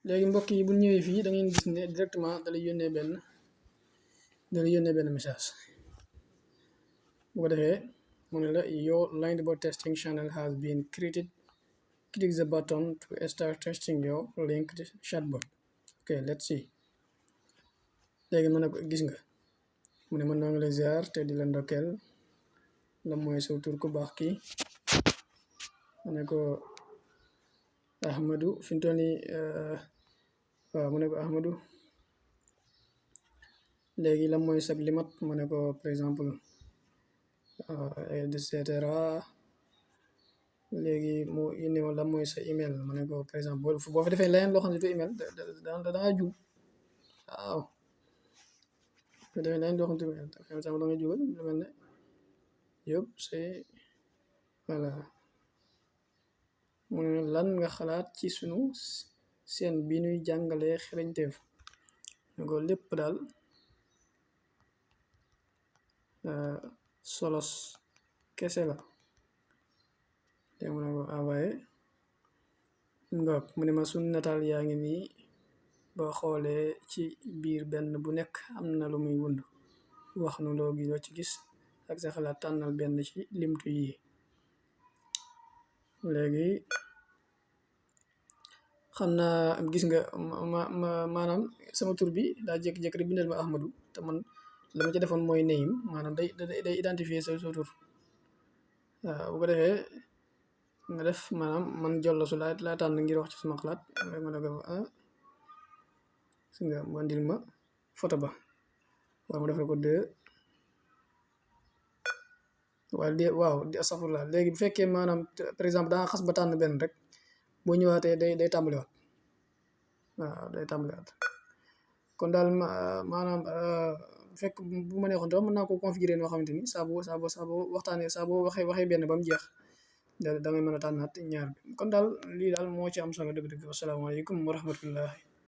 léegi mbokk yi bu ñëwee fii da ngeen gis ne directement dalay yónnee benn message bu ko defee mu ne la your Linedbot testing channel has been created, click the button to start testing your linked chatbot. ok let's see. léegi mën na ko gis nga mu ne mën naa ngi lay ziar te di la ndokkeel la mooy sa tur ku baax kii mu ne ko Ahmadou fi mu toll nii waaw mu ne ko Ahmadou léegi la mooy sag limat mu ne ko par exemple et cetera. léegi mu indi ma la mooy sa email mu ne ko par exemple boo fa defee leneen loo xam ne du email da nga juum waaw boo defee leneen loo xam ne du email par exemple da nga juum lu mel ne yëpp c'est voilà mu ne lan nga xalaat ci sunu seen bi ñuy jàngalee xarañteef ne ko lépp daal solos kese la te mu ne ko envoyé nga mu ne ma sun nataal yaa ngi nii boo xoolee ci biir benn bu nekk am na lu muy wund wax nu loo ci gis ak sa xalaat tànnal benn ci limtu yi. léegi xam naa gis nga maanaam sama tur bi daa jékki-jékki rek bindal ma Ahmadou te man la ma ci defoon mooy name maanaam day identifier sa tur waaw bu ko defee nga def maanaam man Jollo Su laa tànn ngir wax ci sama xalaat ma ne ko si nga mu andil ma photo ba waaw ma defal ko 2 waaw di astafurlah. léegi bu fekkee maanaam par exemple daa xas ba tànn benn rek boo ñëwaatee day tàmbaliwaat waaw day tàmbaliwaat kon daal maanaam fekk bu ma neexoon tam mën naa ko configurer noo xamante ni saa boo waxtaanee saa boo waxee benn ba mu jeex da ngay mën a tànnaat ñaar bi kon daal lii daal moo ci am solo dëgg-dëgg. wasalaamaaleykum wa rahmatullah.